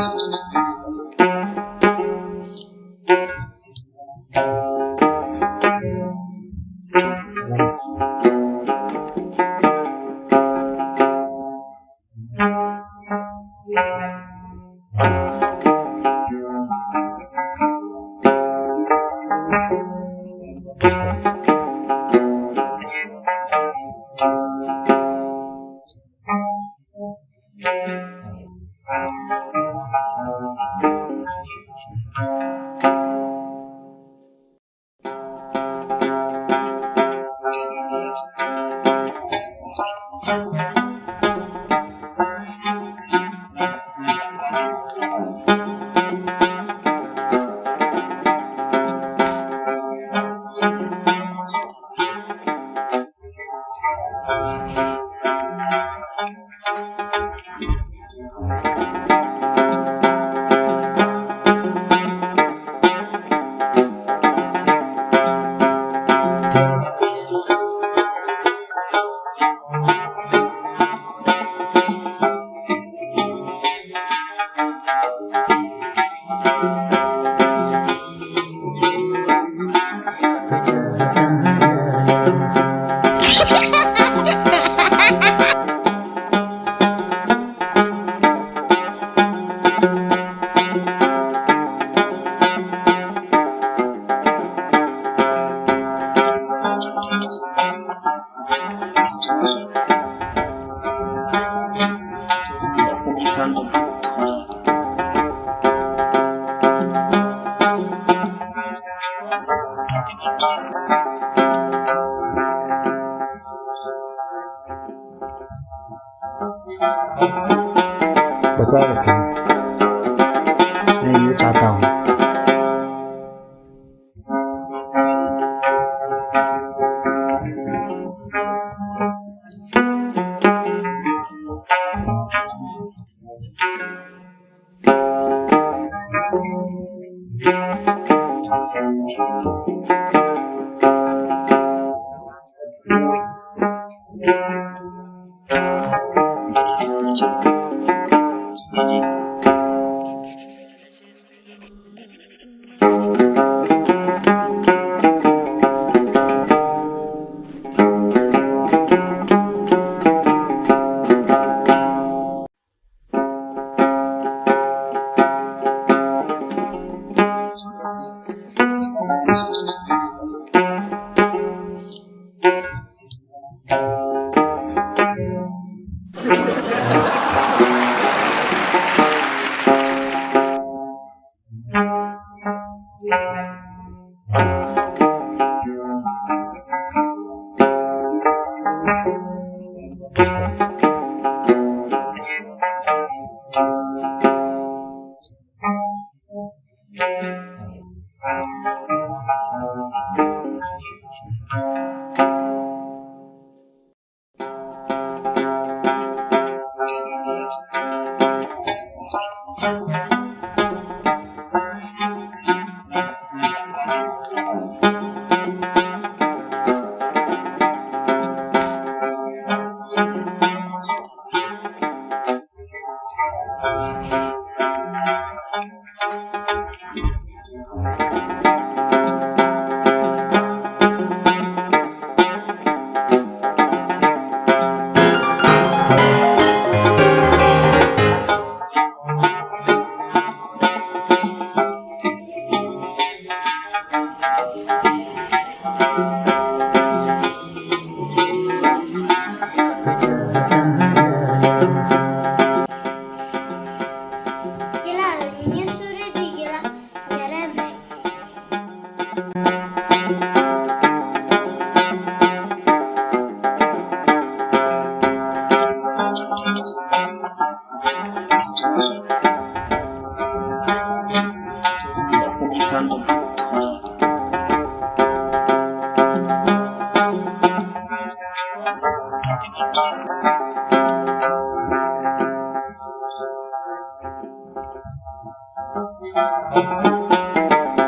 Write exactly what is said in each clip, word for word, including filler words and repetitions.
བ་ཚ་བ་ཁྱིམ། ངས་ཡོད་ཆ་དང་།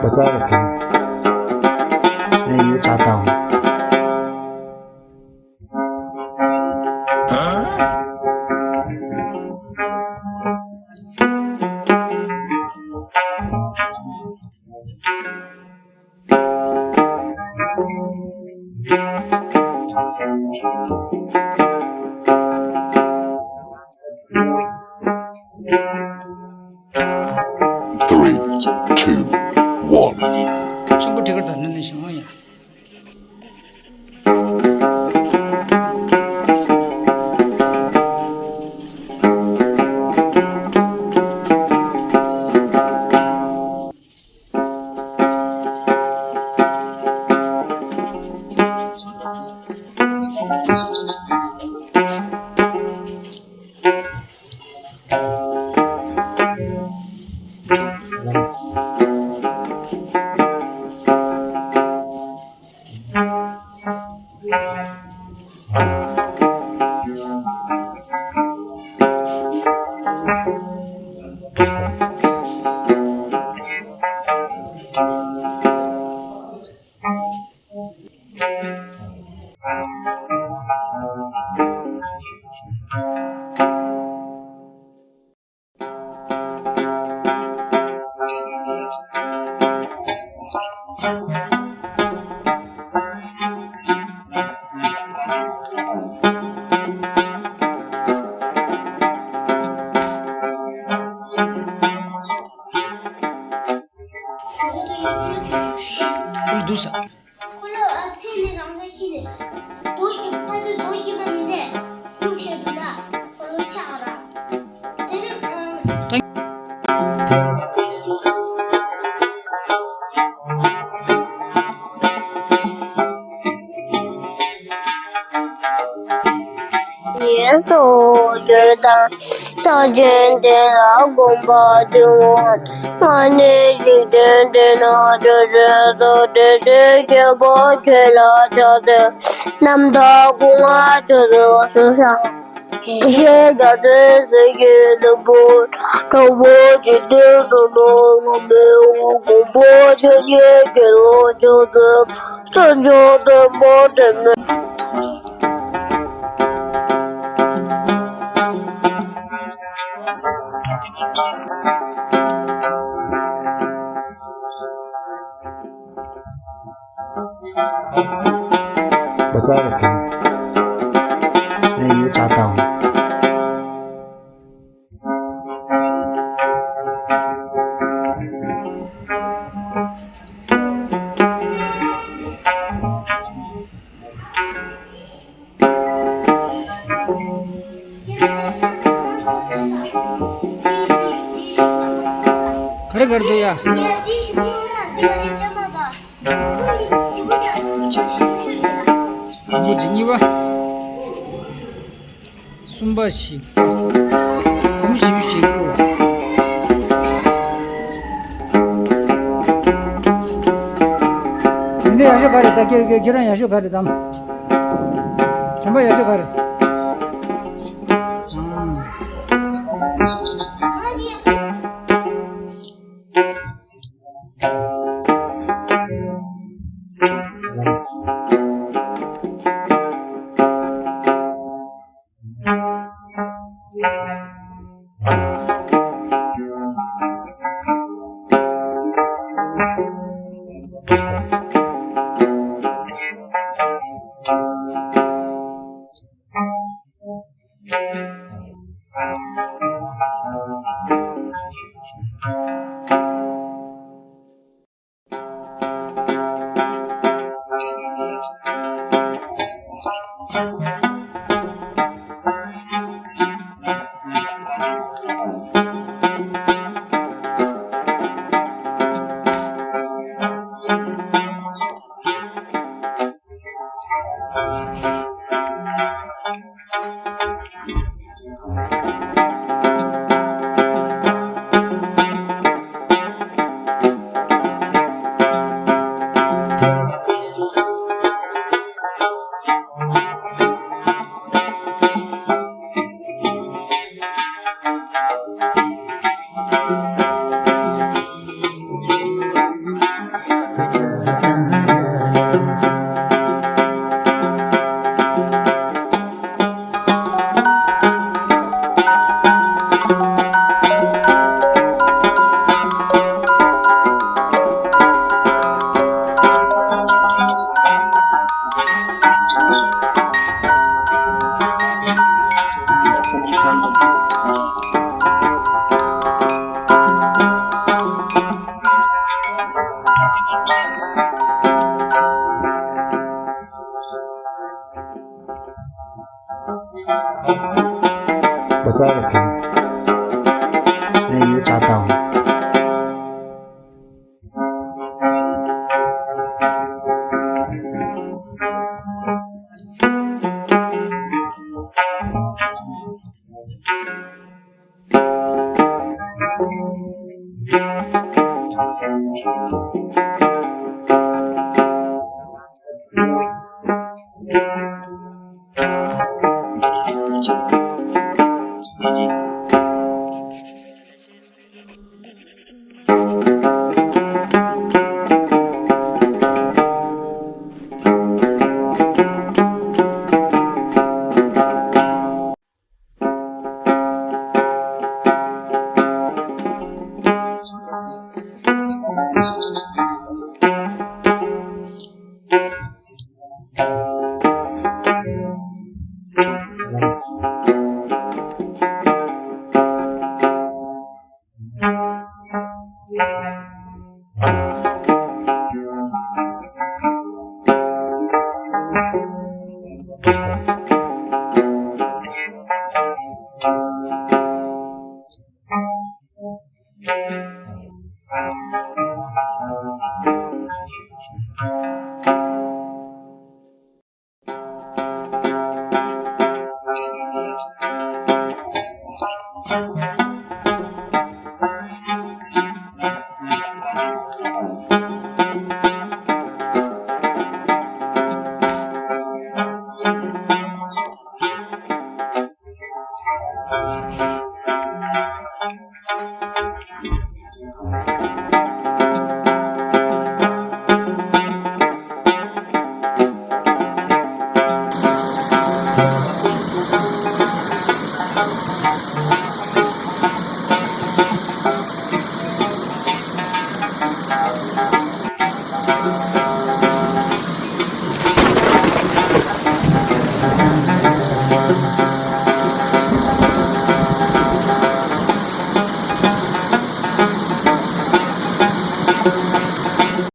བ་ཚ་བ་ཁྱིམ། ངས་ཡོད་ཆ་དང་། Three, two, one. ཆུང་པོ་ཁྲི་ཁར་དང་ནི་ནི་ཞང་ཡ། འདུག་ས། ཁོ་ལོ་ཨ་ཚེ་ནི་རང་ལ་ཁྱི་རེད། རྡོ་ཡི་ཕ་ལུ་རྡོ་སྐྱེས་པ་མི་འདས། ལུག་ཤ་འདུག་ད། ཁོ་ལོ་ཆག་ར། དེ་ནི་ཨ། ཡིན་སོ་ཡོད་དང་། ས་ཆེན་དེ་ལ་དགོན་པ་དེ་འོང་། ང་ནི་འཇིག་རྟེན་འདི་ན་ཆོས་ཅན་སོ་དེ་དེ་ཁྱད་པར་ཁྱོད་ལ་ཆགས་ཏེ། རྣམ་དག་སྐུ་ང་ཆོས་སུ་སོང་ཤག་ཞེས་རྒྱ་ཚོས་ཟེར་གྱི་ལུ་བུ། གྲོགས་པོ་ཇི་ལྟར་སོང་ནོ་ང་མི་འུ་དགོན་པ་ཆོས་ཉིད་ཀྱི་ལོ་ཆོས་ཚོས། བཙན་བྱོལ་དུ་མོ་དེ་མེད། བ་ཚ་བ་ཁྱེད། ངས་ཡིག་ཆ་དང་། ག་རེ་ག་རེ་འདུག་ཡ། ཁོ་གཉིས་པ། གསུམ་པ་བཞི། བུ་མོ་བཞི་བཞི་དགུ། འདི་ཡག་ཤོས་ག་རེ་ད། ཁྱེད་ཁྱེད་ཁྱེད་རང་ཡག་ཤོས་ག་རེ་དམ། བྱམས་པ་ཡག་ཤོས་ག་རེ། ཨང་། ཨ་དང་།